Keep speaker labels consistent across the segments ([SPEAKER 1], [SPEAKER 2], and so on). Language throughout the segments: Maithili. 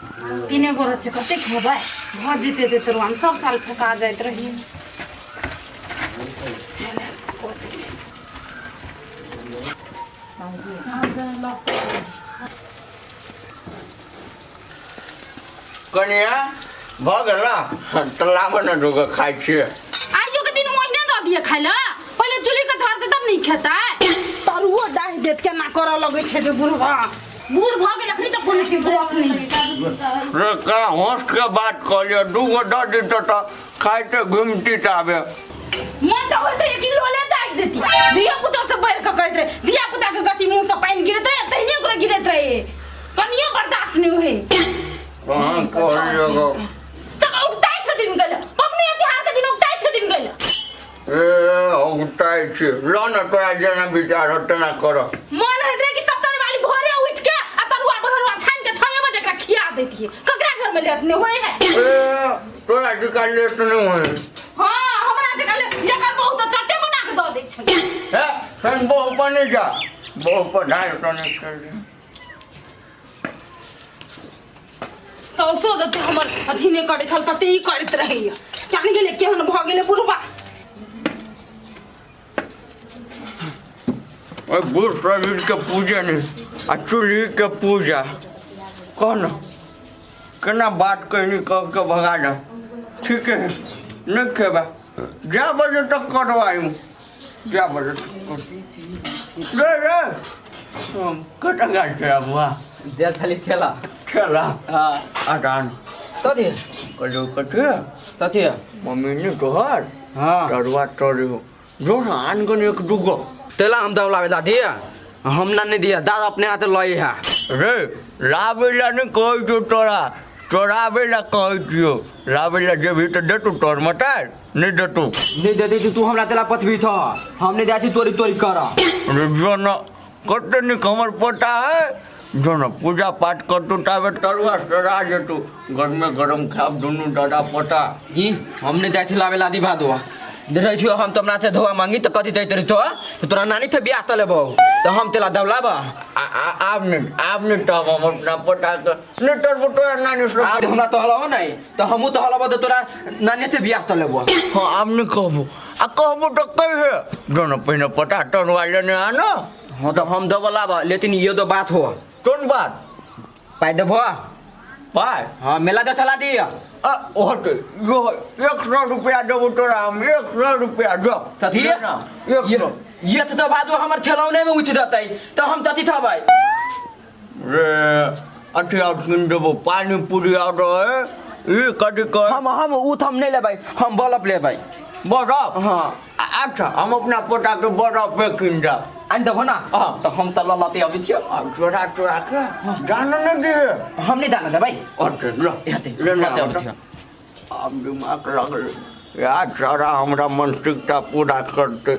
[SPEAKER 1] तीने गो छै, कते खेबै? भऽ जेतै ते तरुआ सब साल फेका जाइत रही।
[SPEAKER 2] कनिया भऽ गेल ने? तऽ लाबऽ ने, दूगो खाइ छियै।
[SPEAKER 1] आइयो के दिन ओहिने दऽ दिए खाइ लए। पहिले चूल्ही के झाड़ दे तब नहीं खेतै। तरुओ डाहि देत। केना करऽ लगै छै जे बुढ़वा बूढ़ भऽ गेल, अखनी तक कोनो चीज बस नहीं।
[SPEAKER 2] रे का होश के बात कहलियै, दूगो दऽ दितौ तऽ खाइते घुमती तऽ आबे।
[SPEAKER 1] मन तऽ होइत एक लोले दागि देती। धिया पुता से बढ़ि कऽ करैत रहे। धिया पुता के गति मुँह से पानि गिरैत रहे, तहिने ओकरा गिरैत रहे। कनियो बर्दाश्त नहीं होए।
[SPEAKER 2] कहाँ कहलियै गो?
[SPEAKER 1] तऽ उगताइ छथिन गेल, पबनी त्योहार के दिन उगताइ छथिन गेल।
[SPEAKER 2] ए औगताइ छी, ल ने, तोरा जेना विचार हो तेना कर।
[SPEAKER 1] मन होइत रहे कि सप्तर वाली भोरे उठ के आ तरुआ बघरुआ छानि के 6 बजे एकरा खिया दैतियै। ककरा घर में लेट नहीं होए है?
[SPEAKER 2] ए तोरा जिका लेट नहीं होए।
[SPEAKER 1] हाँ, हमरा जे कहले जकर बहु तो चट्टे बना के दऽ दै छलै।
[SPEAKER 2] हे फेन बहु पर नहीं जा, बहु पर ढाई तो नहीं कर दे।
[SPEAKER 1] सौसो जते हमर अथी नहि करैत छल तते ई करैत रहैया। जानि गेलै केहन भऽ गेलै बुढ़बा।
[SPEAKER 2] ओहि बूढ़ शरीर के पूजे नहीं आ चूल्ही के पूजा। कह न केना बात कहनी, कह के भगा दे। ठीक है, नहीं खेबा। जा बजे तक करवाई, जा बजे तक कर। रे रे कतऽ गेल छै अबुआ?
[SPEAKER 3] देल छली ठेला।
[SPEAKER 2] ठेला?
[SPEAKER 3] हाँ।
[SPEAKER 2] आदान।
[SPEAKER 3] कथी?
[SPEAKER 2] कहलू कथी?
[SPEAKER 3] कथी?
[SPEAKER 2] मम्मी नहीं तोहर?
[SPEAKER 3] हाँ।
[SPEAKER 2] तरुआ तरी हो जो ना, आन गन एक दूगो।
[SPEAKER 3] तेला हम दौलावे दादी, हम ना नहीं दिया दादा, अपने हाथे लई है।
[SPEAKER 2] रे लाबै ला नहीं कहै छौ तोरा, चोराबै ला कहै छियौ। लाबै ला जेबही तऽ देतौ तोर मटार? नहीं देतौ।
[SPEAKER 3] नहीं देती थी तू हमरा तेला पतबी था, हम नहीं जाती तोरी तोरी कर।
[SPEAKER 2] अरे जो न कते नीक हमर पोता है। जो न पूजा पाठ करतौ ताबे तरुआ सरा जेतौ, गरमे गरम खाब दुनू दादा पोता।
[SPEAKER 3] ई हम नहीं जाती लावे लादी भादो रही छियो। हम तो अपना से धोआ मांगी तो कथी दैत रही तो तोरा नानी थे बियाह त लेबो तो हम तेला दौलाबा।
[SPEAKER 2] आब नहीं, आब नहीं तब हम अपना पोता के नहीं तरबो तोरा नानी से।
[SPEAKER 3] आब हमरा तो हलाओ नहीं तो हमहू तो हलाबो तो तोरा नानी से बियाह त लेबो।
[SPEAKER 2] हाँ, आब नहीं कहबो, आ कहबो तो कहे जो न पहिने पोता तरुआ लेने आनो।
[SPEAKER 3] हाँ तो हम दबो लाबा, लेकिन ये तो बात हो।
[SPEAKER 2] कोन बात?
[SPEAKER 3] पाई देबो।
[SPEAKER 2] पाई?
[SPEAKER 3] हाँ, मेला दे चला दिया।
[SPEAKER 2] आ होते यो 100 रुपया देबो तोरा हम, 100 रुपया दो।
[SPEAKER 3] कथी?
[SPEAKER 2] ना 100।
[SPEAKER 3] ये तो भादो हमर खेलौने में उठ जतै तो हम तथी थबै।
[SPEAKER 2] रे अथी आउट किन देबो, पानी पूरी आउट है ई कथी कह।
[SPEAKER 3] हम उ हम नहीं लेबै, हम बल्ब लेबै।
[SPEAKER 2] बरफ?
[SPEAKER 3] हाँ।
[SPEAKER 2] अच्छा, हम अपना पोता के बरफ पे किन देब।
[SPEAKER 3] आनि देबो ना?
[SPEAKER 2] हाँ।
[SPEAKER 3] तो हम तो ललते अबै छियो।
[SPEAKER 2] आ चोरा चोरा के जान नहीं दिए।
[SPEAKER 3] हम नहीं दाना देबै।
[SPEAKER 2] अच्छा ल।
[SPEAKER 3] हेतै।
[SPEAKER 2] ले ना।
[SPEAKER 3] लते अबै छियो।
[SPEAKER 2] आब दिमाग लगल यार, सारा हमरा मानसिकता पूरा करते।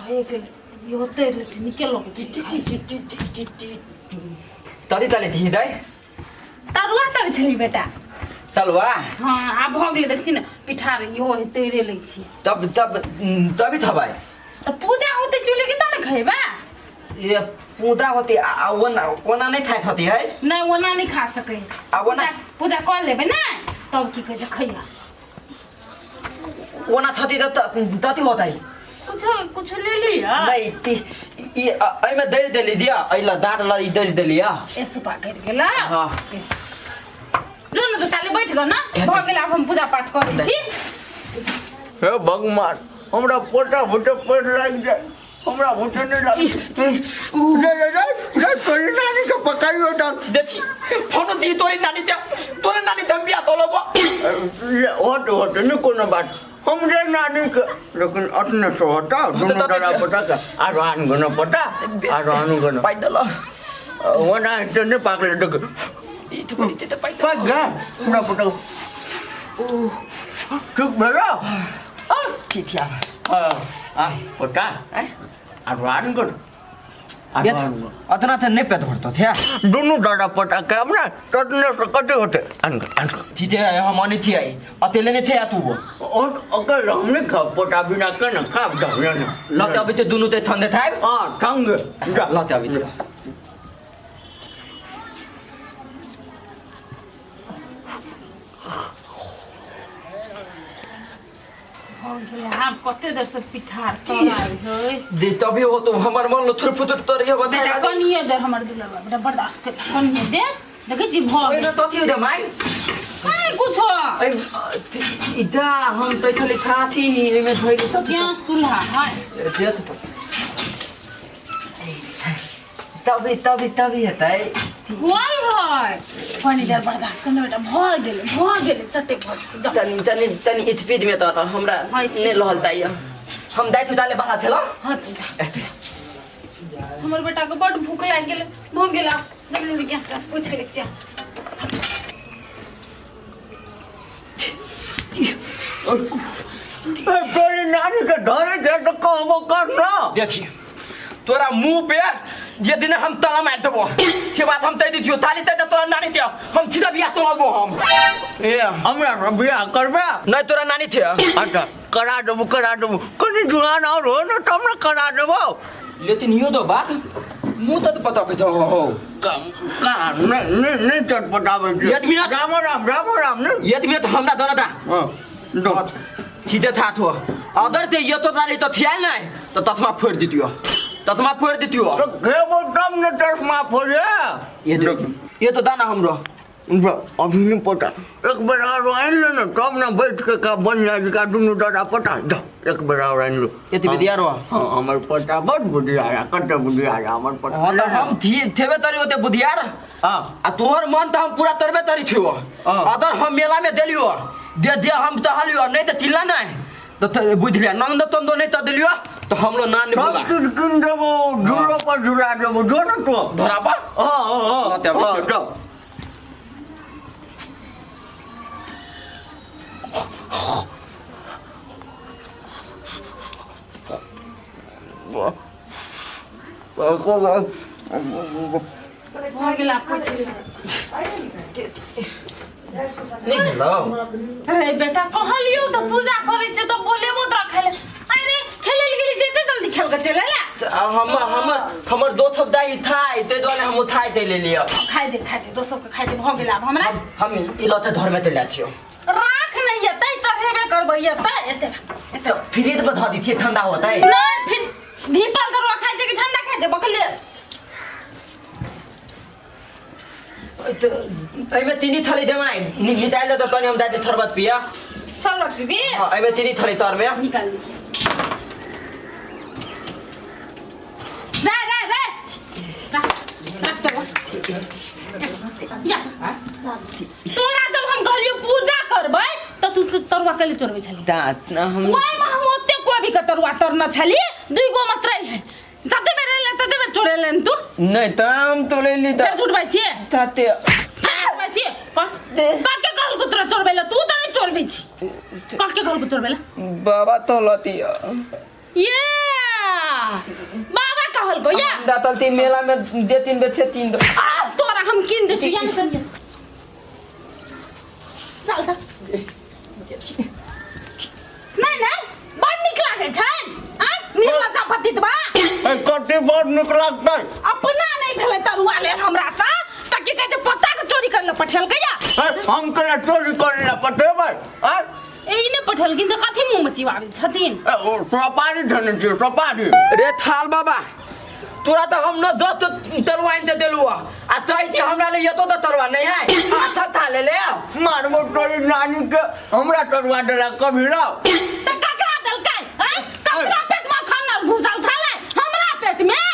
[SPEAKER 1] भए गेल, इहो तैर लै छै, नीके लगै छै।
[SPEAKER 3] तरी तले थी दाइ।
[SPEAKER 1] तरुआ तर छली बेटा।
[SPEAKER 3] तलवा?
[SPEAKER 1] हाँ, आब भऽ गेलै, देखै छी ने पिठार इहो है, तैरे लै छी।
[SPEAKER 3] तब तब तभी थबै।
[SPEAKER 1] तऽ पूजा होतै चूल्हे के तब ने खैबा।
[SPEAKER 3] ये पूजा होती आ ओना ओना नहीं खाइत होती है।
[SPEAKER 1] नहि, ओना नहि खा सकै।
[SPEAKER 3] आ ओना
[SPEAKER 1] पूजा कऽ लेबै ने तब की कहै छै खैया।
[SPEAKER 3] ओना थती त तती होता है।
[SPEAKER 1] कुछ कुछ ले लिया।
[SPEAKER 3] नहीं ती ई एमे दैर देली दिया, एला दार ला ई दैर देली आ।
[SPEAKER 1] ए सुपा कर गेला।
[SPEAKER 3] हाँ।
[SPEAKER 1] जो ने तऽ ताले बैठ गो ना, भऽ गेल, आब हम पूजा पाठ करै छी।
[SPEAKER 2] हे भगवान, हमरा पोता भूते पेट लागि जाए, हमरा भूते नहीं लागे। जा जा जा जा, तोरी नानी के पकाइयो डाल।
[SPEAKER 3] देखी फोन दी तोरी नानी ते, तोरे नानी ते हम बियाह तो लेबो।
[SPEAKER 2] होत होत नहीं कोनो बात, हमरे नानी के लेकिन अपने से होता दुनू
[SPEAKER 3] तो
[SPEAKER 2] डरा पता के आरो आन गनो पता आरो आन गनो।
[SPEAKER 3] पाइ देलो।
[SPEAKER 2] ओना तो नहीं पाकले देख।
[SPEAKER 3] ई तो बड़ी ते पाइ।
[SPEAKER 2] पाक गया हमरा पता। ठीक भेलो।
[SPEAKER 3] ठीक है।
[SPEAKER 2] हाँ आ पता आरो आन गनो।
[SPEAKER 3] अतना त नहीं पेट भरतो थे।
[SPEAKER 2] दुनू दादा पता के हमरा ततने से कते होते आन आन।
[SPEAKER 3] ठीक है, हम आने थी आई अकेले नहीं थे तू।
[SPEAKER 2] और अगर हमने खा पोटा बिना के ना खा जा ना।
[SPEAKER 3] लते अभी ते दुनू ते ठंडे थाय।
[SPEAKER 2] हां ठंग जा।
[SPEAKER 3] लते अभी ते।
[SPEAKER 1] भऽ गेलै आब कते देर से पिठार तराइ है।
[SPEAKER 3] दे तभी हो तो हमर मन लुथुर फुथुर तर ये बता।
[SPEAKER 1] बेटा कनिए देर हमर दुलरबा बेटा बर्दाश्त कर, कनिए देर देखै छी भऽ
[SPEAKER 3] ओइ
[SPEAKER 1] गेल।
[SPEAKER 3] न तथी दे माई।
[SPEAKER 1] नहीं कुछो।
[SPEAKER 3] ए इदा हम तो खाली थाथी एमे धइली त
[SPEAKER 1] गैस चूल्हा है।
[SPEAKER 3] देत तभी तभी तभी हेतै।
[SPEAKER 1] वही है, कनी देर बर्दाश्त करने बेटा, भऽ गेलै भऽ गेलै चटे भऽ गेलै जा।
[SPEAKER 3] तनी तनी तनी स्पीड में त हमरा
[SPEAKER 1] हाँ, स्पीड।
[SPEAKER 3] ने लहल ताई हम दाइ छुटाले बाहर थेला।
[SPEAKER 1] हाँ तो जा जा। हमर बेटा के बड भूख लागि गेलै, भऽ गेल आब जल्दी जल्दी गैस तैस पोछि लै छियै।
[SPEAKER 2] तोरी नानी के डरे छै तऽ कहबो कर न।
[SPEAKER 3] देखी तोरा मुंह पे जे दिन हम ताला मार देबो से बात हम तय दी छियो, थाली तय तोरा नानी थे हम सीधा बियाह तोड़ा देबो हम। ए
[SPEAKER 2] हमरा से बियाह करबे?
[SPEAKER 3] नहीं तोरा नानी थे।
[SPEAKER 2] अच्छा करा देबो करा देबो, कनी जुआन और हो न तब न करा देबो।
[SPEAKER 3] लेकिन यो दो बात मुंह तो पता पे हो
[SPEAKER 2] कहाँ नहीं नहीं नहीं चटपटाबै छै।
[SPEAKER 3] एक मिनट।
[SPEAKER 2] रामो राम रामो राम नहीं।
[SPEAKER 3] एक मिनट हमरा दो ना दा।
[SPEAKER 2] हाँ दो।
[SPEAKER 3] सीधे था थो अदर ते ये तो तारी तो थियाल नहीं तो तथमा फोड़ दितियो, तथमा फोड़ दितियो।
[SPEAKER 2] तो घेबो तब न चश्मा फोड़े।
[SPEAKER 3] ये देख ये तो दाना हमरो
[SPEAKER 2] अभी नहीं पता, एक बेर और आनि लो न तब न बैठ के का बन जाए का दुनू दादा पता जा। एक बेर और आनि लो।
[SPEAKER 3] ये तो बुधियार हो।
[SPEAKER 2] हाँ हमर पता बड़ बुधियार है, कते बुधियार है हमर पता।
[SPEAKER 3] हाँ तो हम थेबे तरी होते बुधियार।
[SPEAKER 2] हाँ।
[SPEAKER 3] आ तोहर मन तो हम पूरा तरबे तरी थियो।
[SPEAKER 2] हाँ।
[SPEAKER 3] अदर हम मेला में देलियो दे दे हम तो हलियो नहीं तो चिल्ला नहीं तो बुझ लिया नंद तंदो नहीं तो दिलियो तो हमरो नान नहीं
[SPEAKER 2] सब
[SPEAKER 3] बोला।
[SPEAKER 2] चीज किन देबो, झूलो पर झूला देबो, जो न तो।
[SPEAKER 3] धरा पर?
[SPEAKER 2] हाँ, हाँ, हाँ।
[SPEAKER 3] हाँ, ते
[SPEAKER 2] हाँ, जाओ।
[SPEAKER 1] भऽ गेल आब पोछि लै छी।
[SPEAKER 3] नहीं भेलौ?
[SPEAKER 1] अरे बेटा कहलियौ तऽ पूजा करै छै तऽ बोलेबो तोरा खाइ लए। अरे खेलै लए गेली तऽ एते जल्दी खेल कऽ चलि एला?
[SPEAKER 3] तऽ हमर हमर हमर दोस्त सब दाइ थाइ ताहि दुआरे हम उठाइ ते ले लिअ।
[SPEAKER 1] खाइ दे खाइ दे दोस्त सबके खाइ दे, भऽ गेल आब हमरा।
[SPEAKER 3] हम ई लते धर में ते ले छियौ।
[SPEAKER 1] राख नहीं एतै चढ़ेबे करबै एतै एते राख, एते।
[SPEAKER 3] तऽ फ्रिज पर धऽ दै छियै ठंडा होतै।
[SPEAKER 1] नहीं फिर धीपल तरुआ खाइ छै कि ठंडा खाइ छै बकले।
[SPEAKER 3] एहिमे चीनी थली देबै निकालि दे तऽ तनी हम दए दे थरबत पिया।
[SPEAKER 1] सब रख दीदी।
[SPEAKER 3] हाँ एहिमे चीनी थली तरमे।
[SPEAKER 1] निकाल दे। रे रे रे राख राख तरुआ। या तोरा जब हम कहलियो पूजा करबै तऽ तू तरुआ कैले चोरबै छली?
[SPEAKER 3] दाँत ना हम
[SPEAKER 1] ओहि में हम ओते कोबी के तरुआ तरने छली, दुई गो मात्र है। जते बेर एलै तते बेर चोरेलन तू।
[SPEAKER 3] नहीं तऽ हम तोड़ेली तऽ
[SPEAKER 1] फेर झूठ बाजै छियै?
[SPEAKER 3] ताते।
[SPEAKER 1] झूठ बाजै छियै? कह। कह के कहलको तोरा चोरबै लए? तू तऽ नहि चोरबै छी। कह के कहलको चोरबै लए?
[SPEAKER 3] बाबा तोलतिया।
[SPEAKER 1] ये बाबा कहलको या।
[SPEAKER 3] हमरा तलती मेला में दे तीन बेचे तीन दो।
[SPEAKER 1] आ तोरा हम कीन दै छी, या नहि करियै। चल तऽ। नहीं नहीं बड़ नीक लागै छै। आँय निर्लज्जा पतितबा।
[SPEAKER 2] ए कथी बड़ नीक लागतै?
[SPEAKER 1] अपना नहीं भेलै तरुआ लेल हमरा सँ तऽ की कहै छै पत्ता के चोरी करै लए पठेलकै या?
[SPEAKER 2] ए, हम केना चोरी करै लए पठेबै? आँय?
[SPEAKER 1] ए, ई नहि पठेलखिन तऽ कथी मुँह में चिबाबै छथिन?
[SPEAKER 2] ए, ओ सोपारी धने छियै सोपारी।
[SPEAKER 3] रे थाल बाबा तोरा तऽ हम न दस तरुआ आनि देलु आ चाहै छी हमरा ले एतो तऽ तरुआ नहीं है अच्छा था ले ले।
[SPEAKER 2] मारबो तोरी नानी के हमरा तरुआ देला कभी ना।
[SPEAKER 1] तऽ ककरा देलकै? आँय? ककरा पेट में खाना घुसल छलै? हमरा पेट में?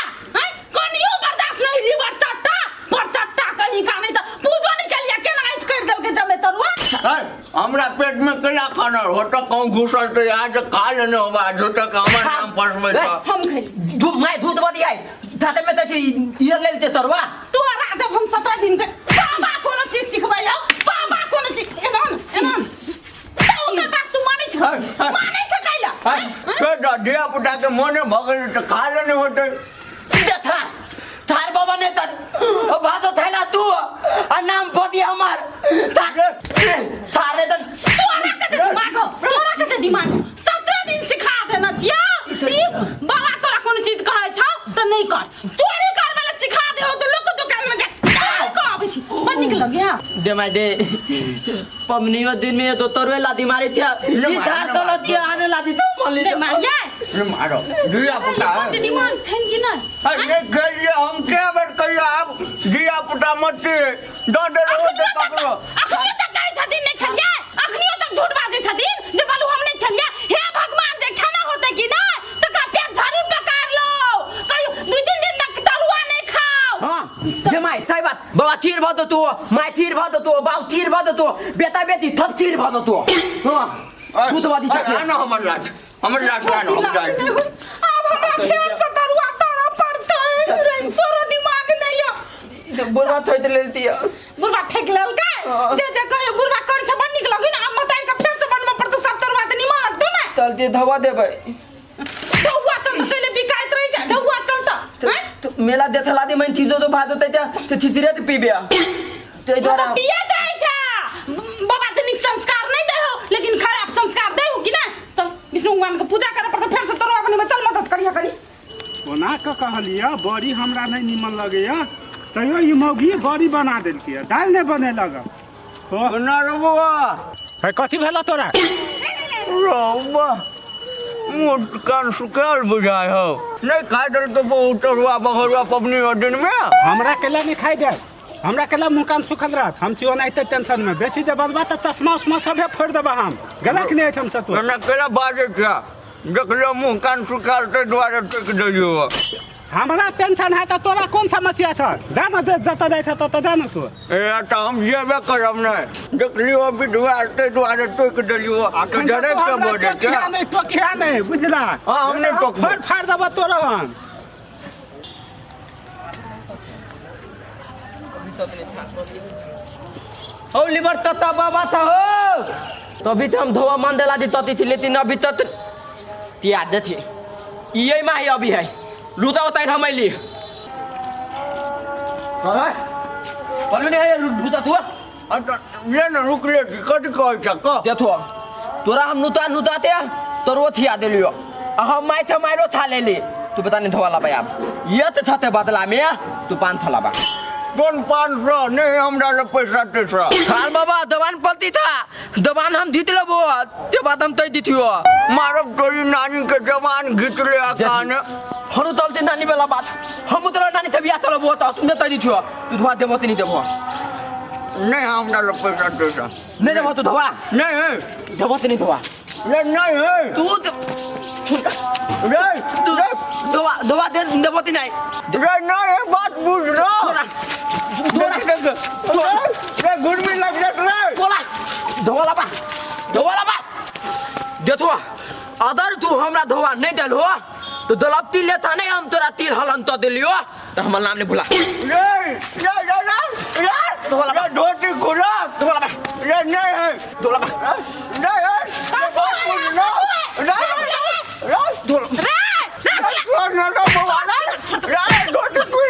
[SPEAKER 1] आँय? कनियो बर्दाश्त नहीं लीवर चट्टा पर चट्टा कहीं का नहीं तऽ पूजो नहीं केलियै केना ऐठ करि देलकै जमे तरुआ?
[SPEAKER 2] ए, हमरा पेट में केना खाना हो तऽ कहूँ घुसल तऽ यहाँ से खा लेने होबा झूठा के हमर नाम फंसबै तऽ।
[SPEAKER 1] हम खैली।
[SPEAKER 3] धूप my धूत बदी है थाते में तऽ ये ले लेते तरुआ।
[SPEAKER 1] तोरा जब हम 17 दिन के बाबा कोनो चीज सिखबै हौ, बाबा कोनो चीज एना न, एना न। तऽ ओकर बात तू मानै छ? मानै छ कैला?
[SPEAKER 2] के तऽ धिया पुता के मोने भऽ गेलै तऽ खा लेने होतै।
[SPEAKER 3] देखा थार बाबा ने तऽ भादो थैला तू आ नाम पति हमर थारे तऽ
[SPEAKER 1] तोरा कते दिमाग हौ, तोरा कते दिमाग हौ। 17 दिन सिखा देना छियौ। ई बाबा तोरा कोनो चीज कहै छौ तऽ नहि कर, चोरी करबै लए सिखा दे हो तऽ लोक के दुकान में जा चोरी कऽ आबै छी। बड़ नीक लगै। लगे हाँ
[SPEAKER 3] दे माय दे पबनियो दिन में तो तोरवे लादी मारी थिया ई धार तो लतिया आने लादी तो मली
[SPEAKER 1] दे मारिए
[SPEAKER 2] रे मारो धिया पुता
[SPEAKER 1] बड्ड दिमाग छनि कि नहि
[SPEAKER 2] अरे कहिए हम क्या बेर कहिए आब धिया पुता मत दऽ दे रहो
[SPEAKER 1] अखनियो तक
[SPEAKER 2] ककरो
[SPEAKER 1] अखनियो तक कहै छथिन नहि खेलियै अखनियो तक झूठ बाजै छथिन जे बालू हम नहि खेलियै हे भगवान जे खाना होतै कि नहि तकरा पेट झड़ी पकार लो कहियो दू तीन दिन तक तरुआ नहि खाओ
[SPEAKER 3] हाँ दे माय सही बात बाबा चीर भ दो तू my चीर भ दो तू बाऊ चीर भ दो तू बेटा बेटी थप चीर भ दो तू हाँ भूतवादी
[SPEAKER 2] अरे आनो हमर लाठ हमर लाठ आनो हम जाइ छी।
[SPEAKER 1] आब हमरा फेर से तरुआ तरऽ पड़तै रे तोरो दिमाग नहि यऽ
[SPEAKER 3] बुढ़वा थोइत लेलती है
[SPEAKER 1] बुढ़वा ठेक लेलकै जे जे कहे बुढ़वा कर छै बड़ नीक लगै ने आब मतारि के फेर से बनबऽ पड़तौ सब तरुआ तऽ निमन लगतौ ने
[SPEAKER 3] चलती धवा देबै
[SPEAKER 1] डौआ चल तऽ पहिले बिकाइत रहै छै डौआ चल तऽ आँय?
[SPEAKER 3] तो मेला देखला दे मैं चीजो तो भादो ते ते चिचिरे ते पीबे ते द्वारा
[SPEAKER 1] मतलब पियैत रहै छै बाबा तऽ नीक संस्कार नहि दै हो लेकिन खराब संस्कार दै हो कि नहि चल विष्णु भगवान के पूजा करे पड़तौ फेर से तरुआ बनेबै चल मदद करिहे कनी
[SPEAKER 4] ओना कऽ कहलियै बड़ी हमरा नहि नीमन लगैया तैयो ई मौगी बड़ी बना देलकै दालि नहि बनेलक हो
[SPEAKER 2] ना रे बौआ
[SPEAKER 4] है कथी भेला तोरा
[SPEAKER 2] रौबा मुँह कान सुखायल बुझाय हो नहीं खा दल तो बहुत तरुआ बघरुआ पबनी हो दिन में
[SPEAKER 4] हमरा केला नहि खाइ दे हमरा केला मुँह कान सुखल रहत हम छी ओनाहिते टेंशन में बेसी जे बजबा तऽ चश्मा उश्मा सभे फोड़ि देबा हम गेला कि नहि एहिठाम से तू
[SPEAKER 2] ना केला बाजै छै देखलियो मुँह कान सुखायल ताहि दुआरे टोकि देलियो
[SPEAKER 4] हमरा टेंशन है तऽ तोरा कोन समस्या छ जा न जे जतऽ जाइ छ ततऽ जा न तू
[SPEAKER 2] ए तऽ हम जेबे करब नहि देखलियो विधवा ताहि दुआरे टोकि देलियो
[SPEAKER 4] अखन
[SPEAKER 2] तऽ
[SPEAKER 4] से
[SPEAKER 2] जरे
[SPEAKER 4] तू
[SPEAKER 2] के
[SPEAKER 4] हमरा
[SPEAKER 2] बजै छै
[SPEAKER 4] टोकिया नहि टोकिया नहि बुझला
[SPEAKER 2] हाँ, हम नहि टोकबो।
[SPEAKER 4] फोड़ फाड़ देबऽ तोरो हम
[SPEAKER 3] हो लिबर तत्ता बाबा था हो तभी तो हम धोआ मान देला दी तती थी लेकिन अभी तक तिया देखी ये माही अभी है लूता होता है हम ली बोलू नहीं है लूता तू
[SPEAKER 2] ये न रुक ले कथी कहै छ कह
[SPEAKER 3] देखो तोरा हम नुता नुताते तोरो थिया देलियो आ हम माय थे मायरो था ले ली तू पता नहीं धोवा लाबा आब ये तो छते बदला में तू पान था लाबा
[SPEAKER 2] कोन 500 नहीं हमरा लग पैसा तैसा
[SPEAKER 3] थाल बाबा दवान पलती था दवान हम जीत लेबो ते बात हम तय दिथियो
[SPEAKER 2] मारब तोरी नानी के जवान घीच ले कान
[SPEAKER 3] हनु तलते नानी वाला बात हम तोरा नानी थे बियाह तलबो त तू तय दिथियो तू धोवा देबो त नहीं देबो
[SPEAKER 2] नहीं हमरा लग पैसा तैसा
[SPEAKER 3] नहीं देबो तू धोवा
[SPEAKER 2] नहीं
[SPEAKER 3] देबो त नहीं धोवा
[SPEAKER 2] रे नहीं है
[SPEAKER 3] तू
[SPEAKER 2] रे
[SPEAKER 3] तू धोवा धोवा दे देबो त नहीं
[SPEAKER 2] रे नहीं है बात बुझ रो
[SPEAKER 3] तोरा
[SPEAKER 2] देख रे गुड़ लग रे
[SPEAKER 3] बोला धोवा लाबा धोवा लाबा देखो अगर तू हमरा धोवा नहीं दिल हो तो दलब तिल लेता नहीं हम तोरा तिल हलन तो दिलियो तो हमर नाम नहीं भुला
[SPEAKER 2] रे रे रे रे रे
[SPEAKER 3] धोवा लाबा
[SPEAKER 2] रे धोती खुला
[SPEAKER 3] धोवा लाबा
[SPEAKER 2] रे नहीं है
[SPEAKER 3] धोवा लाबा
[SPEAKER 2] नहीं है रे बात बुझ रो रे रे
[SPEAKER 3] धोवा
[SPEAKER 1] रे रे
[SPEAKER 2] रे रे बौआ रे रे धोती खुल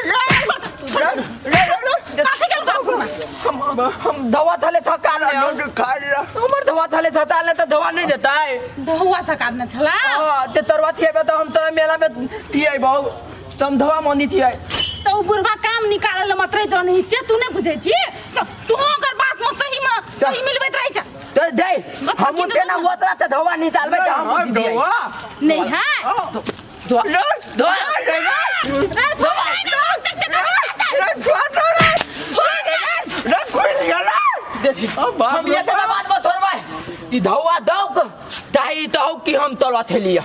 [SPEAKER 2] रे रे रे रे
[SPEAKER 1] कथी के बाप
[SPEAKER 3] हम दवा थले थका ले
[SPEAKER 2] धोती खा ले
[SPEAKER 3] हमर दवा थले थका ले तो दवा नहीं देता है
[SPEAKER 1] धौआ सकाब न छला
[SPEAKER 3] हां ते तरवा थिएबे तो हम तोरा मेला में थिए बहु तो हम धवा मनी थिए
[SPEAKER 1] तो उ बुढ़वा काम निकाले ल मात्रे जन ही से तू नहीं बुझै छी तो तू ओकर बात में सही में सही मिलबैत रहै छ
[SPEAKER 3] तो दे हम तेना ओतरा ते धवा निकालबे तो हम
[SPEAKER 2] धोआ
[SPEAKER 1] नहीं है
[SPEAKER 3] धोआ धोआ
[SPEAKER 1] रे धोआ नहीं ना, देख देख
[SPEAKER 2] रे छोड़ रे
[SPEAKER 1] छोड़ दे।
[SPEAKER 2] रे खुल गेला
[SPEAKER 3] देखी हम ये तो बात में थोड़बा ई धौआ दौक ताही तहु कि हम तलवा थेलिया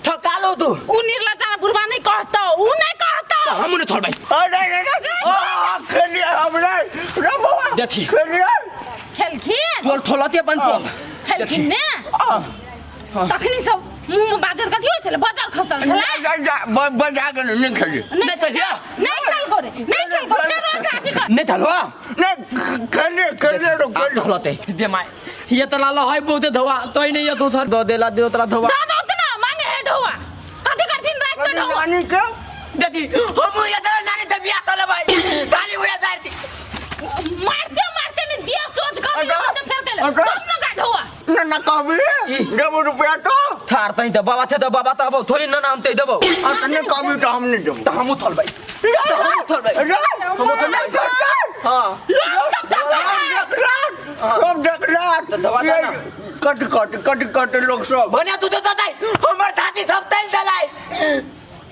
[SPEAKER 3] थकालो तू
[SPEAKER 1] उ निर्लज्जा बुढ़वा नहीं कहतो उ नहीं कहतो
[SPEAKER 3] हम नहीं थोड़बै
[SPEAKER 2] अरे रे रे आ खेलिए हमरे रे बौआ
[SPEAKER 3] देखी।
[SPEAKER 2] खेलिए
[SPEAKER 1] खेलखिन
[SPEAKER 3] तोल थोलते अपन पोल
[SPEAKER 1] खेलखिन ने तखनी सब मुंह में बाजर कथी होइ छलै बाजर खसल छलै
[SPEAKER 2] जा बजा के नहीं खेलिए
[SPEAKER 1] नहीं
[SPEAKER 3] चलिया।
[SPEAKER 1] नहीं खेल गोरे नहीं खेल गोरे फेर ओकरा अथी कर
[SPEAKER 3] नहीं थलवा
[SPEAKER 2] नहीं खेलिए खेलिए रो
[SPEAKER 3] आप थलते दे my ये तो लालो है बहुते धोआ तो ही नहीं ये तो थर दो देला दे तोरा धोआ
[SPEAKER 1] दो दो उतना मांगे है ढोआ कथी करथिन रात के ढोआ
[SPEAKER 2] नानी के
[SPEAKER 3] देखी हम ये तो नानी ते बियाह तले भाई ताली उड़ा दारती
[SPEAKER 1] मारते मारते ने दिया सोच कर दिया
[SPEAKER 2] अरे,
[SPEAKER 1] तो फेर केले
[SPEAKER 2] अरे।
[SPEAKER 1] तुम ना का ढोआ
[SPEAKER 2] ना ना कहबी देबो रुपया तो
[SPEAKER 3] थार तई त बाबा थे त बाबा त अब थोड़ी ना नाम ते देबो
[SPEAKER 2] आ नहीं कहबी तो हम नहीं देबो
[SPEAKER 3] त हमू थलबै त हमू थलबै
[SPEAKER 2] रे हम नहीं करते
[SPEAKER 3] हां
[SPEAKER 1] लोग सब
[SPEAKER 2] भात।
[SPEAKER 3] तऽ धोआ दे ना।
[SPEAKER 2] कट कट कट कट लोग सब।
[SPEAKER 3] भने तू तो दे हमर छाती सब तैल देलै।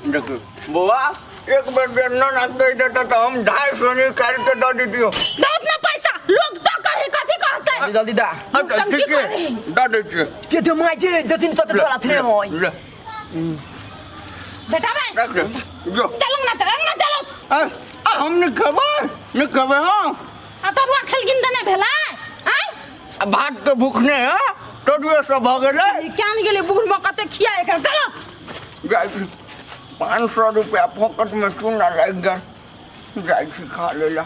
[SPEAKER 2] देखियौ बौआ, एक बेर जे नना कहि देतै तऽ हम 250 निकालि कऽ दऽ दितियौ।
[SPEAKER 1] दौत ना पैसा, लोग तो कहे कथी कहते।
[SPEAKER 3] जल्दी जल्दी दा।
[SPEAKER 2] अच्छा,
[SPEAKER 1] की
[SPEAKER 2] ठीके
[SPEAKER 1] करे?
[SPEAKER 2] दऽ दै छियै।
[SPEAKER 3] ते ते माय जे देथिन तो तोरा थे होय।
[SPEAKER 2] ले,
[SPEAKER 1] बेटा बे,
[SPEAKER 2] रख दे जो।
[SPEAKER 1] चलो ना, चलो ना, चलो।
[SPEAKER 2] आ, हम नहि खेबै, नहि खेबै हम।
[SPEAKER 1] आ तरुआ खेलखिन तऽ नहि भेलै आँय?
[SPEAKER 2] आ भात के भूख नहि है, तरुए सब भऽ गेलै।
[SPEAKER 1] क्या नहि गेलै बूढ़ में कते खिया एकर, चलो।
[SPEAKER 2] जाइ छी, 500 रुपया फोकट में चूना लागि गेल, जाइ छी खा लै लए।